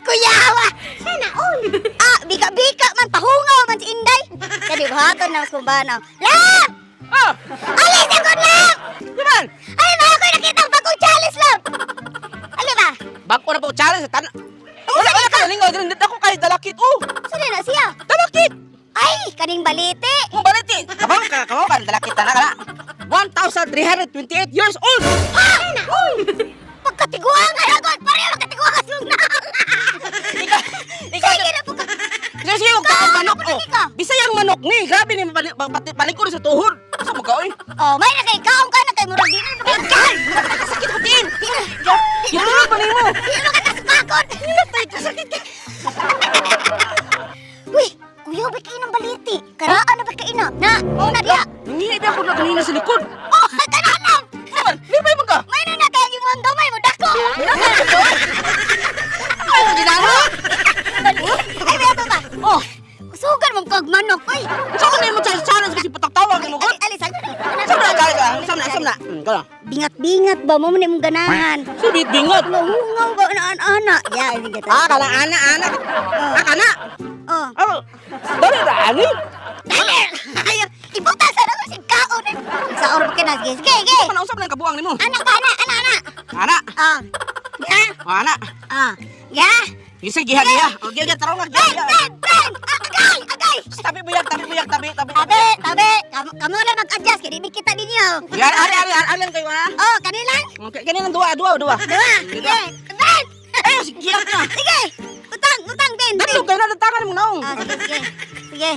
Kuyawa! Sana all! Ah, bika-bika man, pahungaw man si Inday. Kadi buhaton na kumbana. Love! Ah! Alis ako, love! Naman! Ay, ba ako nakita ang bagong challenge, love? Ano ba? Bago na po challenge sa tan. Wala wala ka lingaw diri ako kay dalakit oh. Sino na siya? Dalakit. Ay, kaning balite. Mo baliti. Kabaw ka dalakit na kana. 1328 years old. Ha! Pagkatiguan nga ragon, pareho magkatiguan sa na. Ikaw ikaw Sige na po ka. Sige sige og kaon manok oh. Ka. Bisayang manok ni, grabe ni palikod sa tuhod. Asa mo ka oy? Oh, may na kay kaon ka na kay murag di na makakaon. Sakit ko tin. Gitulog ba nimo? Di na makakasukakon. Natay ka sakit ka. Uy, kuya ba kayo ng baliti? Karaan na ba kayo na? Na, oh, na diya. Nangihi ako na kanina sa likod. Oh, kanalam. Naman, lipay mo ka. May na na kay imong gamay mo dako. Ay, ginano? Ay, may ato ba? Oh, Kusugan mong kag manok, oy. sa man nimo challenge challenge kasi pataktawag nimo Ali, gud. ali, sag. Sa man challenge ka? Sa man, sa man. Kana. Bingat-bingat ba mo man imong ganahan? Subit bingot. Mahungaw ba na ana? Ya, ini kita. Ah, kana ana ana. Ah, kana. Oh. Oh. Dali ra ani. Dali! Ayo, ibuta sa nako si kaon. Sa orbo ka na, sige, sige, sige. Kana usab na kabuang nimo. Anak ka, anak, anak, anak. Ana. Ah. Ya, Oh, ana. ah. Ya. Gisa giha giha. Oh, giha giha tarong giha. Ben, ben, ben. Ah, agay, agay. Tabi buyag, tabi buyag, tabi, tabi. Tabi, tabi. Kamu, kamu na mag-adjust kay di kita ninyo. Giha, ari ari ari lang kayo ha. Oh, kanilang. Okay, kanin ang duwa, duwa, duwa. Dua. Sige. Ben. Eh, sige na. Sige. Utang, utang, Ben. Ben. Dadlong kayo na tangan mong naong. Ah, sige, sige. Sige.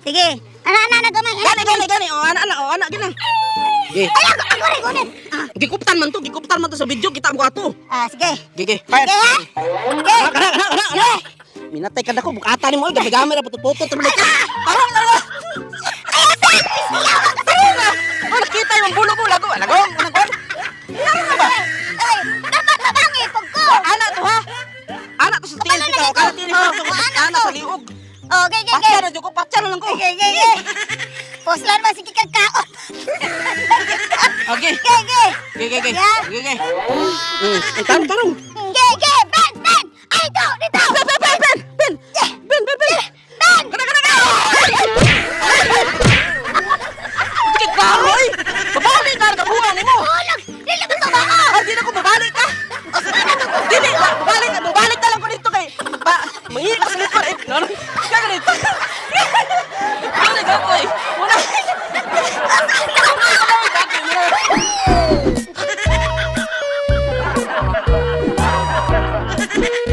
Sige. Ana, ana, ana, gamay. Ana, Gani gani gani. Oh, ana ana, oh, ana gina. Ge. Ay, ako, ako rin, kunin. Ah, Gikuptan man to, gikuptan man to sa video kita mo ato. ah, sige. Ge ge. Fire. Sige, ha? Sige. Kana kana kana kana. Minatay ka na ko, bukata ni mo, gabi gamit na puto-puto, tuloy ka. Parang na Ay, asa! Siya, Parang na! Oh, nakita yung bulo ko, lago, lago, lago. Ay, ay, dapat mabangi, pag ko. Ana to ha. Ana to sa tiil Kapalo na bitaw, ito. kana tiil Oh, bitaw, ana ana to. sa liog. Oh, okay, okay, Patya okay. na jud ko, patya na lang ko. Okay, okay, okay. Poslan man sige kag kaon. Okay. Okay, okay. Okay, okay, okay. Yeah. Okay, okay. Tarong, tarong. Okay, okay. Ben, Ben. Ay, ito, dito. Ben, Ben, Ben, Ben, Ben. Ben, Ben, Ben. Ben. Kana, kana, kana. Sige, klaro, oy. Babalik ka, kabuhan nimo. Tulog. Dili ba ba? Ah, di na ko babalik ka. Dili, babalik, babalik na lang ko dito kay ba, mangihi ko sa likod. Eh, no, no. Kaya ganito. Balik ako eh. Wala. Wala.